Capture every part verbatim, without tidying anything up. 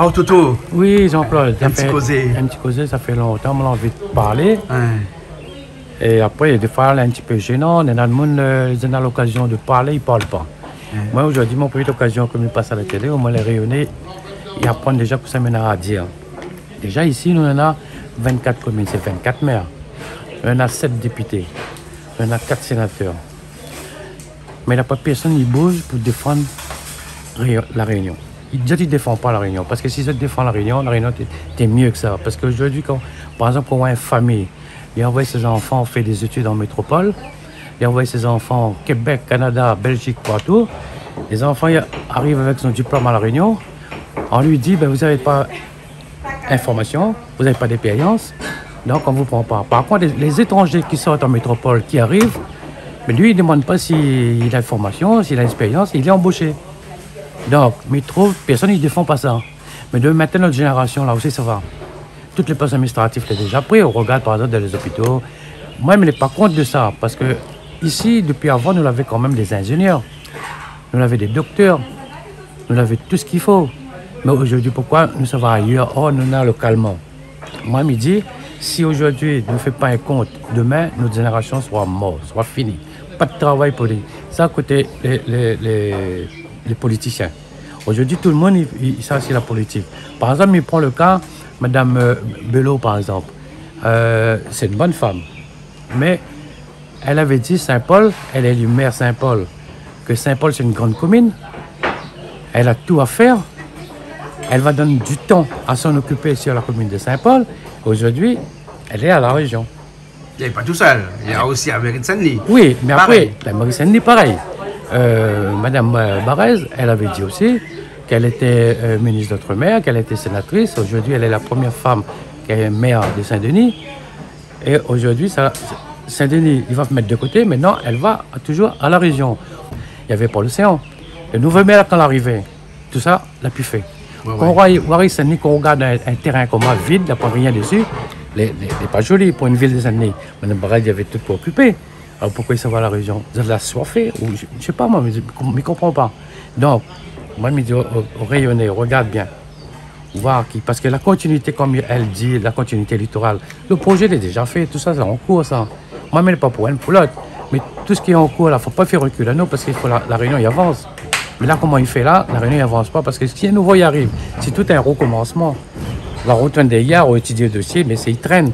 Oh, Toto. Oui, Jean-Claude, sa fé in ti kozé. In ti kozé, sa fé lontan, moin la anvi parl. Hein. É apré, défoi, lé in ti pé jénan, néna demoun, euh, néna lokazion de parl, i parl pa. Hein. Moin, zordi, mon promié okazion ke mi pas a la télé, omoin lé Rényoné i aprann déza kosa mi néna a dir. Déza, isi, nou néna vinn-kat komine, sé vinn-kat mèr. Nou néna sèt dépité. Nou néna kat sénatèr. Mé na pa pèrsone i bouz pou défann Ré-, La Rényon. I di, i défann pa La Rényon. Parske si zot i défann La Rényon, La Rényon té, té myé ke sa. Parske zordi, kan, par égzanp, kan in famiy, li anvoy son zanfan fé dé zétid an métropol, li anvoy son zanfan Kébèk, Kanada, Bèlzik, partou, lé zanfan i ariv avèk son diplom a La Rényon, on li di, ben, vous avez pas d'information, vous avez pas d'expérience, donc on vous prend pas. Par kont, lé, lé zétranzé ki sort an métropol, ki ariv, mé li, i demann pa si li na in formasion, si li na in lékspérians, li lé anboshé. Donk, mi trouv, pèrsone i défann pa sa. Mé de mintnan, nout zénérasion, la osi, sa va. Tout lé pos administratif lé déza pri. Ou rogard, par égzanp, dan lé zopito. Moin, mi lé pa kont de sa, parske isi, dopi avan, nou lavé kanmèm dé zingénièr. Nou lavé dé doktèr, nou lavé tout sak i fo. Mé zordi, poukoi nou sava ayèr ? Or, nou néna lokalman. Moin, mi di, si zordi nou fé pa in kont, domin, nout zénérasion sra mor, sra fini. Pa de travay pou li. Sa, koté lé, lé, lé, lé politisien. Zordi, tout demoun i, i, i sava si la politik. Par égzanp, mi pran le ka madam, euh, Belot, par égzanp. Euh, sé in bone fanm. Mé èl lavé di Saint-Paul, èl lé éli mèr Saint-Paul, ke Saint-Paul sé in gran komine, èl na tout a fèr, èl va donn du tan a s'en occuper sur la commune de Saint-Paul. Zordi, èl lé a La Rényon. Lé pa tousèl, li lé osi a la méri de Saint-Denis. Oui, mé apré, la méri de Saint-Denis, parèy. Euh, madam, euh, Barèz, èl lavé di osi k'èl lété, euh, minis d'outre-mer, k'èl lété sénatris. Zordi, èl lé la promièr fanm k'èl lé mèr de Saint-Denis. É zordi, sa, Saint-Denis, i va mèt de koté, mé non, èl va touzour a La Rényon. Navé pa loséan. Le nouvo mèr, kan la arivé, tousa la pi fé. Ouais, ouais. Kan ou roy, ou ariv Saint-Denis, kan ou rogard in, in térin konmsa vid, la pa rien dési, lé, lé, lé pa zoli pou in vil de Saint-Denis. Madam Barèz, navé tout pou okipé. Alor, poukoi i sava La Rényon ? Zot la soifé, ou mi, mi sé pa, moin, mi, mi konpran pa. Donk, moin, mi di o, o, o Rényoné, rogard bien. Voir ki, parske la kontinuité, konm èl di, la kontinuité litoral, le projé lé déza fé, tousa, sé an kour, sa. Moin, mi lé pa pou inn, pou lot. Mé tout sak lé an kour la, fo pa fé rekil anou, parske i fo la, La Rényon i avans. Mé la, koman i fé la, La Rényon i avans pa, parske si in nouvo i ariv, sé tout in rekomansman. Va retourn dèrièr, ou étidié le dosié, mé sé, i trène.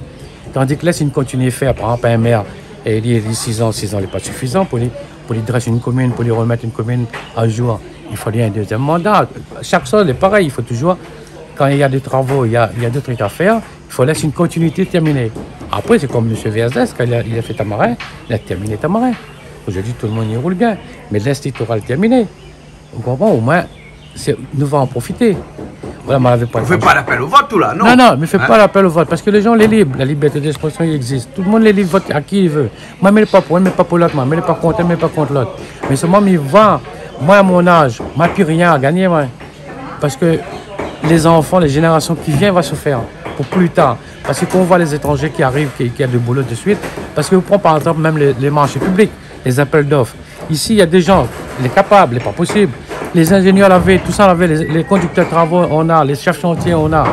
Tandi ke lès inn kontinié fé, par égzanp, in mèr, é li, li, sis an, sis an, lé pa sifizan pou li, pou li drès in komine, pou li remèt in komine a zour. I fo in dézièm manda. Shak shoz lé parèy, i fo touzour, kan néna dé travo, néna, néna dé trik a fèr, i fo lès in kontinuité tèrminé. Apré, sé konm mésyé Vergès, kan li la, li la fé Tamarin, li la tèrminé Tamarin. Zordi, tout demoun i roul bien. Mé lès litoral tèrminé. Ou konpran ? Omoin, sé, nou va an profité. Voilà, moin lavé pa... Ou fé pa lapèl o vot, ou la, non ? Non, non, mi fé pa lapèl o vot, parske lé zan lé lib, la libèrté d'èksprésyon i égzis. Tout demoun lé lib vot a ki li vé. Moin, mi lé pa pou inn, mi lé pa pou lot, moin, mi lé pa kont inn, mi lé pa kont lot. Mé solman, mi voi, moin, a mon az, moin la pi rien a gagné, moin. Parske lé zanfan, lé zénérasion ki vien va soufèr pou pli tar. Parske kan ou voi lé zétranzé ki ariv, ki, ki na de boulo de suit, parske ou pran, par égzanp, mèm lé, lé marshé piblik, lé apèl d'of, isi, néna dé zan, lé kapab, lé pa posib. Lé zingénièr lavé, tousa lavé, lé, lé kondiktèr travo, néna, lé shèf shantié, néna.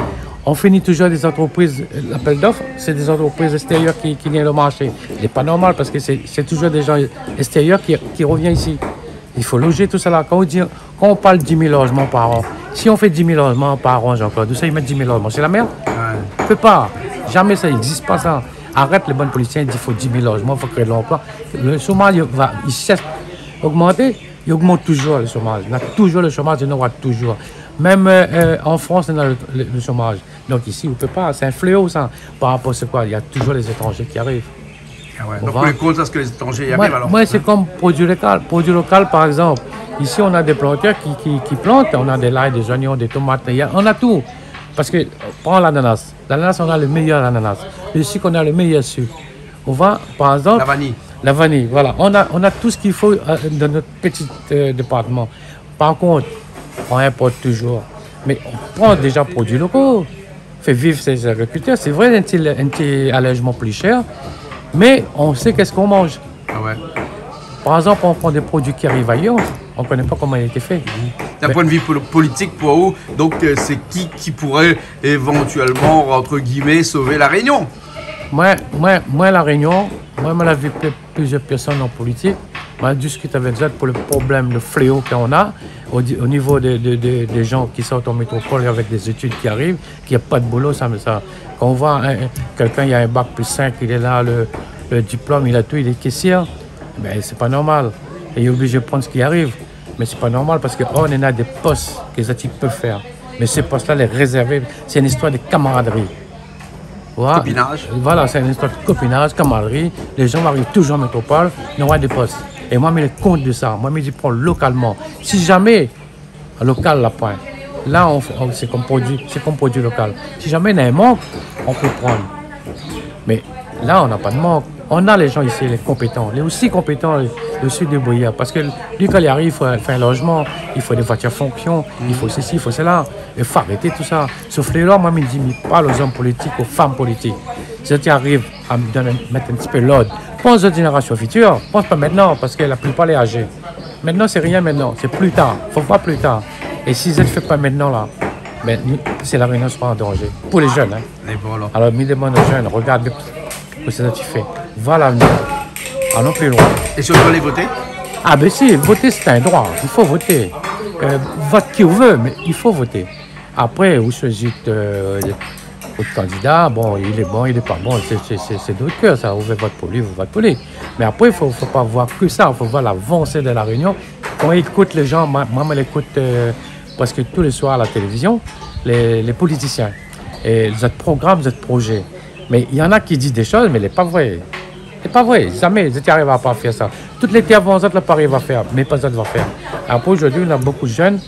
Nou fini touzour dé zantrepriz, euh, lapèl d'of, sé dé zantrepriz èstérièr ki, ki gingn le marshé. Lé pa normal, parske sé, sé touzour dé zan èstérièr ki, ki revien isi. I fo lozé tousa la. Kan ou di, kan ou parl di mil lozman par an, si nou fé di mil lozman par an, Jean-Claude, ousa i mèt di mil lozman ? Sé la mèr ? Ouais. I pé pa. Zamé sa, i égzis pa sa. Arèt lé bann politisien di fo di mil lozman, fo kréé de lanploi. Le shomaz i va, i sèsh ogmanté, i ogmant touzour le shomaz. Néna touzour le shomaz, é nora touzour. Mèm, euh, euh, an Frans, néna le, le, le shomaz. Donk isi, ou pé pa, sé in fléo sa. Par rapor, sé koi ? Néna touzour lé zétranzé ki ariv. Ah ouais. Donk, ou lé kont a se ke lé zétranzé i ariv, alor ? Moin, moin, sé konm produi lokal. Produi lokal, par égzanp, isi, néna dé plantèr ki, ki, ki plant, néna dé lay, dé zoignon, dé tomat, néna, néna tout. Parske, pran lananas. Lananas, néna le méyèr lananas. Le sik, néna le méyèr sik. Ou voi, par égzanp, la vaniy. La vaniy, voilà. Néna, néna tout sak i fo, euh, dan nout pti, euh, départman. Par kont, nou inport touzour. Mé nou pran déza produi loko. Fé viv sé agrikiltèr. Sé vré, in ti, in ti alèzman pli shèr. Mé nou sé kosa nou manz. Ah ouais. Par égzanp, nou pran dé produi ki ariv ayèr, nou koné pa koman li la été fé. Mhm. D'in poin de vi pol-, politik, pou ou, donk, euh, sé ki, ki pouré évantuèlman, antre guillemets, sové La Rényon ? Moin, moin, moin, La Rényon, moin, moin la vi pli-, plizièr pèrsone an politik. Moin la diskit avèk zot pou le problèm, le fléo k'nou na o di-, o nivo de, de, de, dé jan ki sort an métropol avèk dé zétid ki ariv, ki na pa de boulo, sa, mé sa. Kan ou voi in, in, kèlkin, li na in bak plis sink, li lé la, le, le diplom, li na tout, li lé késhièr, bin, sé pa normal. É li lé oblizé pran sak i ariv. Mé sé pa normal parske, oh, néna dé pos ke zot i pé fèr. Mé sé pos-la lé rézèrvé, sé in istoir de kamaradri. Voilà. Kopinaz. Voilà, sé in istoir de kopinaz, kamaradri. Lé jan i ariv touzour an métropol, néna dé pos. É moin, mi lé kont de sa. Moin, mi di, pran lokalman. Si zamé lokal la poin. La, on, on, sé konm produi, sé konm produi lokal. Si zamé néna in mank, on pé pran. Mé la, on na pa de mank. On na lé jan isi, lé konpétan. Lé osi konpétan, lé, lé osi débriyé. Parske li, kan li ariv, i fo, fo in lozman, i fo dé voitir fonksion, i fo sesi, i fo sela. É fo arété tout sa. Sof lé la, moin, mi di, mi parl o zom politik, o fanm politik. Si zot i ariv a donn, mèt in ti pé lord. Pans zot zénérasion fitir, pans pa mintnan, parske la plipar lé azé. Mintnan, sé rien mintnan, sé pli tar. Fo voir pli tar. É si zot i fé pa mintnan la, bin, nou, sé La Rényon sra an danzé. Pou lé zenn, in. É voilà. Alor, mi domann o zenn, rogard kosa zot i fé. Voir lavenir. Alon pli loin. É sirtou alé voté ? Ah, bin si, voté, sé in droi. I fo voté. Euh, vot ki ou vé, mé i fo voté. Apré, ou shoizi, euh, out kandida, bon, li lé bon, li lé pa bon, sé, sé, sé, sé de out kèr, sa. Ou vé vot pou li, ou vot pou li. Mé apré, fo, fo pa voir ke sa, fo voir lavansé de La Rényon. Kan ou ékout lé jan, moin, moin, moin lékout, euh, prèsk tou lé soir la télévizion, lé, lé politisien. É zot program, zot projé. Mé néna ki di dé shoz, mé lé pa vré. Lé pa vré, zamé zot i ariv a pa fèr sa. Tout lété avan zot la pa ariv a fèr, mé pa zot va fèr. Apré, zordi, nou na bonpé de zenn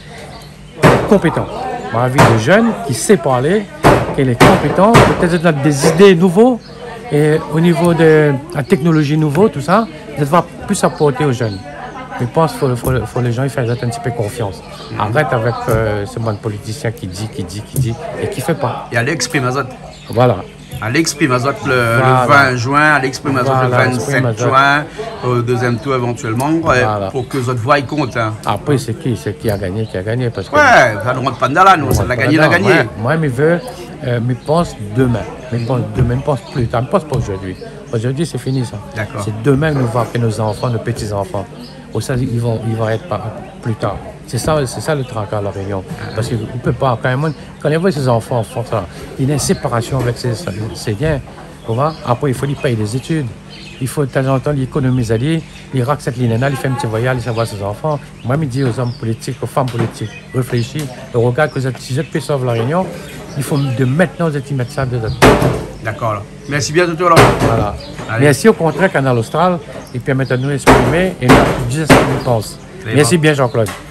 konpétan. Moin la vi dé zenn ki sé parlé, ki lé konpétan, pétèt zot na dé zidé nouvo, é o nivo de la téknolozi nouvo, tout sa, zot va plis aporté o zenn. Mi pans fo, fo, fo lé jan i fé zot in ti pé konfians. Arèt avèk, euh, sé bann politisien ki di, ki di, ki di, é ki fé pa. É alé éksprim azot. Voilà. Alé éksprim azot le, le vin juin, alé éksprim azot le vinnsèt juin, o dézièm tour évantuèlman, euh, pou ke zot voi i kont, in. Apré, sé ki, sé ki la gagné, ki la gagné, parske... Ouais, sa nou rant pa dan la, nou, sa la gagné, la gagné. Moin, moin, mi vé, euh, mi pans domin. Mi pans domin, mi pans pli tar, mi pans pa zordi. Zordi, sé fini, sa. Dakor. Sé domin ke nou va fé nout zanfan, nout pti zanfan. Ou sa, i van, i van èt pa, pli tar. Sé sa, sé sa le traka La Rényon. Parske ou pé pa, kan mèm, kan ou voi sé zanfan an Frans la, néna in séparasion avèk sé, sé, sé bien, ou voi. Apré, i fo li pèy dé zétid. I fo, tanzantan, li ékonomiz ali, li raksèt li néna, li fé in ti voyaz, li sava voir sé zanfan. Moin, mi di o zom politik, o fanm politik, réfléshi, é rogard ke zot, si zot i pé sov La Rényon, i fo de mintnan zot i mèt sa dan zot tèt. Dakor, alor. Mèrsi bien, Toto, alor. Voilà. Alé. Mèrsi, o kontrèr, Kanal Austral, é pi mintnan nou éksprimé, é nou di sak nou pans. Tré bien. Mèrsi bien, Jean-Claude.